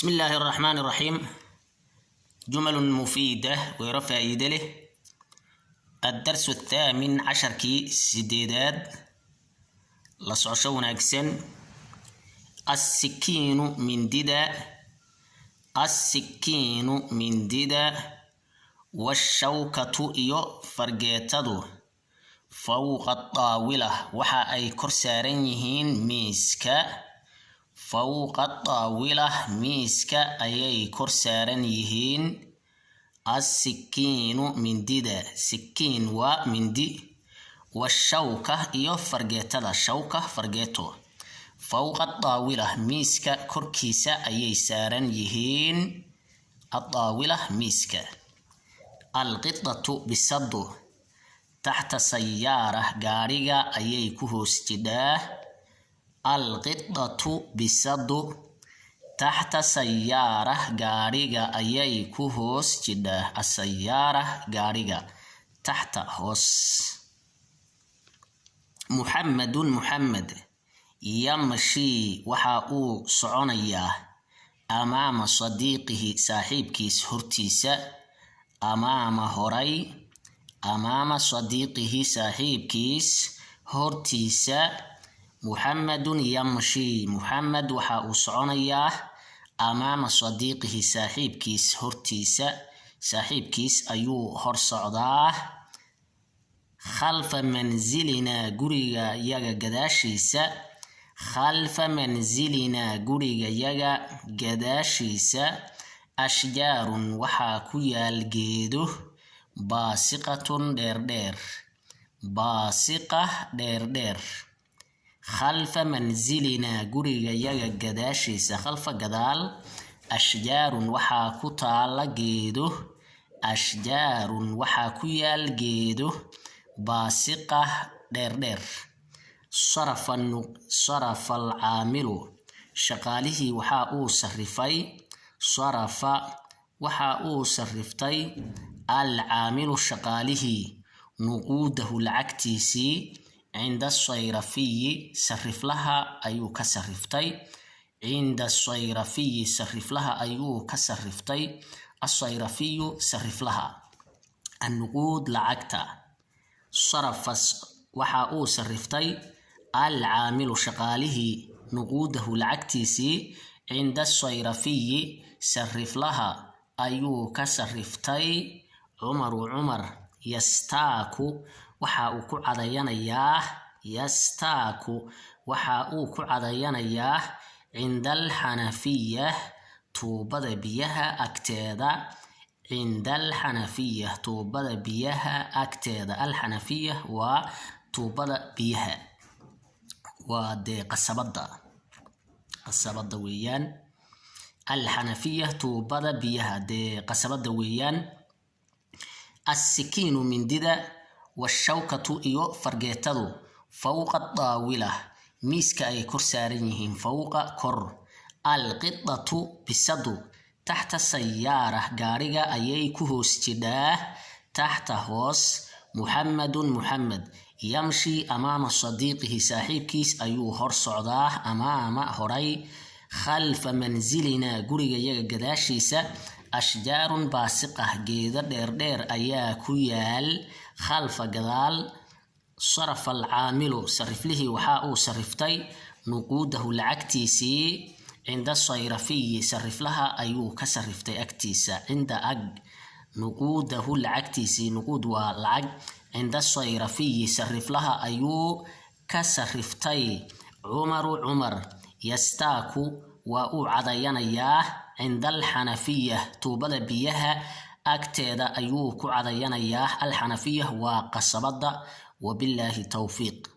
بسم الله الرحمن الرحيم. جمل مفيدة, weero faa'iide leh. الدرس الثامن, casharkii sideedaad. La socosho wanaagsan. السكين, mindida. السكين, mindida. والشوكة, iyo fargeetadu. فوق الطاولة, waxa ay kor saaran yihiin miiska. فوق الطاولة, miiska ayay kor saaran yihiin. السكين, mindida. سكين waa mindi. والشوكة, iyo fargeetada. شوكة, fargeeto. فوق الطاولة, miiska korkiisa ayay saaran yihiin. الطاولة, miiska. القطة, bisadu. تحت السيارة, gaadhiga ayay ku hoos jidhaa. القطة, bisadu. تحت السيارة, gaadhiga ayay ku hoos jidhaa. السيارة, gaadhiga. تحت, hoos. محمد, Muxamed. يمشي, waxa uu soconayaa. أمام صديقه, saaxiibkiis hortiisa. أمام, horay. أمام صديقه, saaxiibkiis hortiisa. محمد يمشي, Muxamed waxa uu soconayaa. أمام صديقه, saaxiibkiis hortiisa, saaxiibkiis ayuu hor socdaa. خلف منزلنا, guriga yaga gadaashiisa. خلف منزلنا, guriga yaga gadaashiisa. أشجار, waxaa ku yaal geedo. باسقة, dheerdheer. باسقة, dheerdheer. خلف منزلنا, guriga yaga gadaashiisa. خلف, gadaal. أشجار, waxaa ku taala geedo. أشجار, waxaa ku yaal geedo. باسقة, dheerdheer. صرف العامل, shaqaalihii waxa uu sarifay. صرف, waxa uu sariftay. العامل, shaqaalihii. نقوده, lacagtiisii. عند الصيرفي, sariflaha ayuu ka sariftay. عند الصيرفي, sariflaha ayuu ka sariftay. الصيرفي, sariflaha. النقود, lacagta. صرف, waxa uu sariftay. العامل, shaqaalihii. نقوده, lacagtiisii. عند الصيرفي, sariflaha ayuu ka sariftay. عمر, Cumar. يستاك, waxa uu ku cadayanayaa. يستاك, waxa uu ku cadayanayaa. عند الحنفية, tuubada biyaha agteeda. عند الحنفية, tuubada biyaha agteeda. الحنفية waa tuubada biyaha, waa dee qasabada, qasabada weeyaan. الحنفية, tuubada biyaha, dee qasabada weeyaan. السكين, mindida. والشوكة, iyo fargeetadu. فوق الطاولة, miiska ayay kor saaran yihiin. فوق, kor. القطة, bisadu. تحت السيارة, gaadhiga ayay ku hoos jidhaa. تحت, hoos. محمد, Muxamed. يمشي أمام صديقه, saaxiibkiis ayuu hor socdaa. أمام, horay. خلف منزلنا, guriga yaga gadaashiisa. أشجار باسقة, geedo dheerdheer ayaa ku yaal. خلف, gadaal. صرف العامل, sariflihii waxa uu sariftay. نقوده, lacagtiisii. عند الصيرفي, sariflaha ayuu ka sariftay agtiisa. عند, ag. نقوده, lacagtiisii. نقود waa lacag. عند الصيرفي, sariflaha ayuu ka sariftay. عمر, Cumar. يستاك, waa uu cadayanayaa. عند الحنفية, tuubada biyaha agteeda ayuu ku cadayanayaa. الحنفية waa qasabada. وبالله التوفيق.